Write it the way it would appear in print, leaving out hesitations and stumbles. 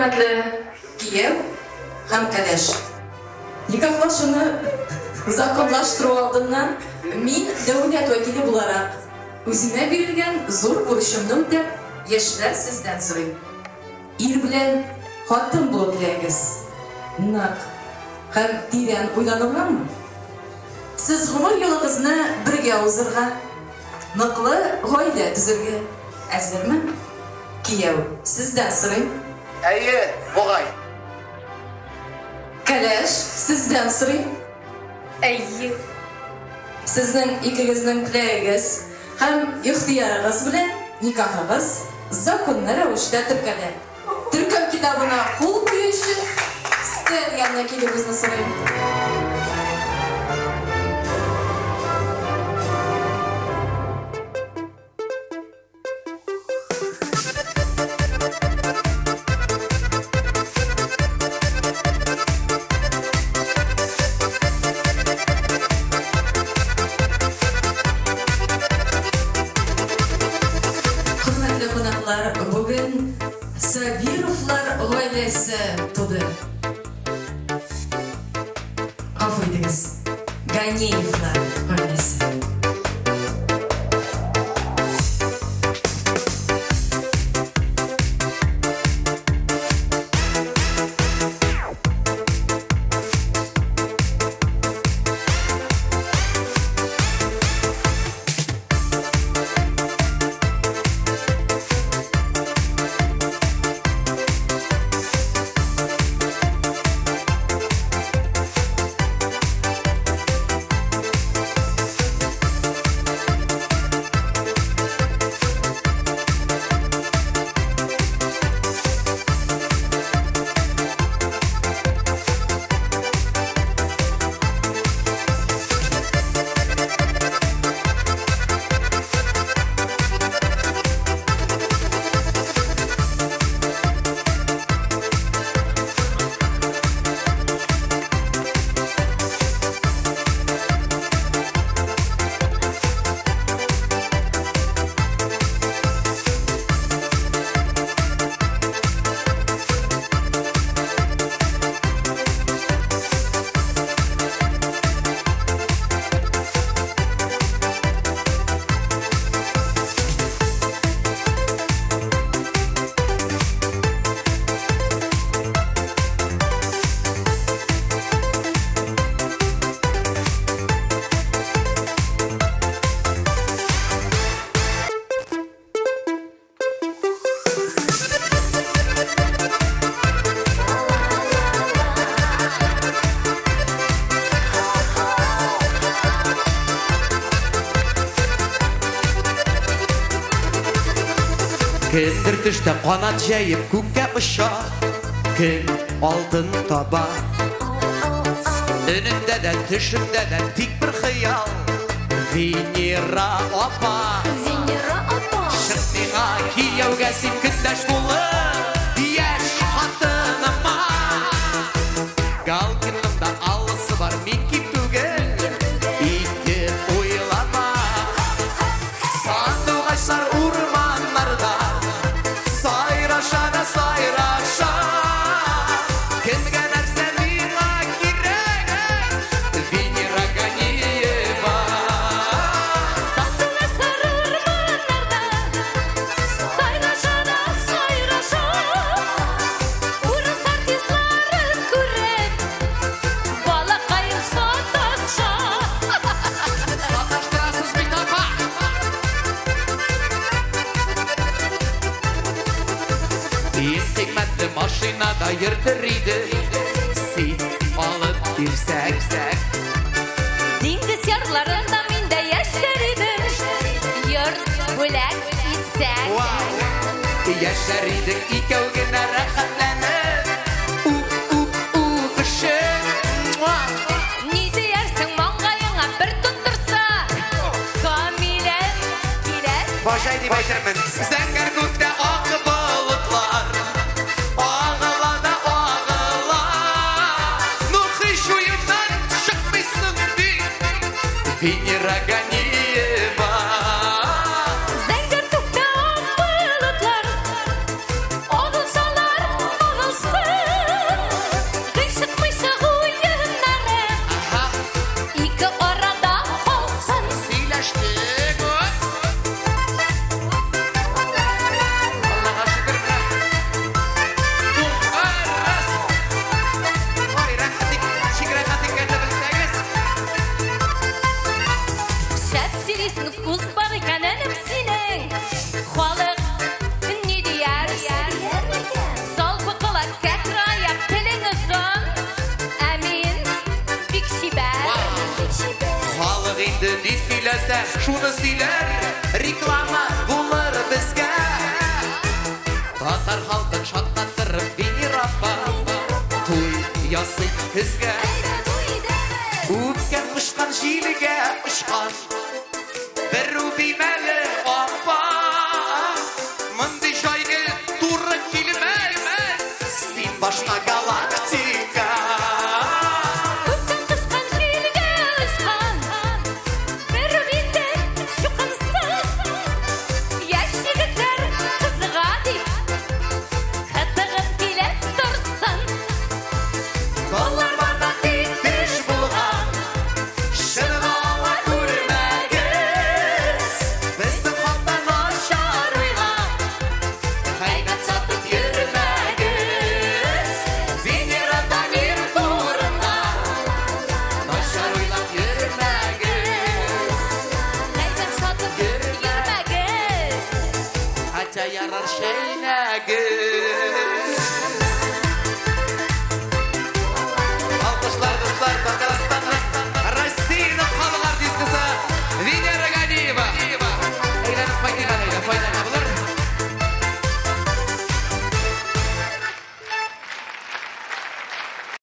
Хөрмәтле кияү һәм кәләш. Никахлашуны законлаштыру алдыннан мин дәүләт вәкиле буларак үземә бирелгән зур бурычымны үтәп, яшьләр сездән сорыйм. Ир белән хатын булу теләгегез нык һәм тирән уйланылганмы? Сез гомер юлыгызны бергә узырга, ныклы гаилә төзергә әзерме? Кияү, сездән сорыйм. Әйе, бугай. Кәләш, сездән сорыйм. Әйе. Сезнең икегезнең теләгегез һәм ихтыярыгыз белән никахыгыз законлы рәвештә теркәлә. Теркәү китабына кул кую өчен өстәл янына килүегезне сорыйм. Хөрмәтле кунаклар, бүген Сабировлар гаиләсе туды. Гафу итегез, Ганеевлар гаиләсе. Кемдер төштә канат җәеп күккә оча, кем алтын таба. Өнемдә дә, төшемдә дә тик бер хыял. Венера апа, Венера апа. Чык миңа кияүгә син көндәш булып, яшь хатыныма. Галкинның да алысы бар, мин ким түгел, ике уйлама. Сандугачлар урманнарда сайраша да сайраша. Кемгә нәрсә миңа кирәк? Венера Ганиева. Сандугачлар урманнарда сайраша да сайраша. Урыс артистларын күреп, балакаем саташа. Саташтырасыз бит, апа. Иң кыйммәтле машинада йөртер иде, син алып бирсәң. Диңгез ярларында мин дә яшәр идем, йорт бүләк итсәң. Яшәр идек икәү генә рәхәтләнеп, үп-үп-үпешеп. Ни диярсең маңгаеңа бер тоттырса, Камиләм килә. Бажай дип әйтермен. Зәңгәр күктә ак болытлар агыла да агыла. Ну һич уемнан чыкмыйсың бит, Венера Ганиева. Зәңгәр күктә ак болытлар агылсалар, агылса. генә шуны сөйләр. Реклама булыр безгә. Татар халкын шатландырып, Венера апа туй ясый көзгә. Үпкән кочкан җилгә очкан бер үбим әле, апа. Мондый җай гел туры килмәс. Син башка галактика. Үпкән кочкан җилгә очкан бер үбим чукынса. Яшь егетләр кызыга дип кытыгып килеп торсын. Болар барда тик төш булган. Чынга ала күрмәгез. Безнең хакта начар уйлап, гайбәт сатып йөрмәгез. Венера Дамир турында начар уйлап йөрмәгез. Гайбәт сатып йөрмәгез. Хотя ярар чәйнәгез.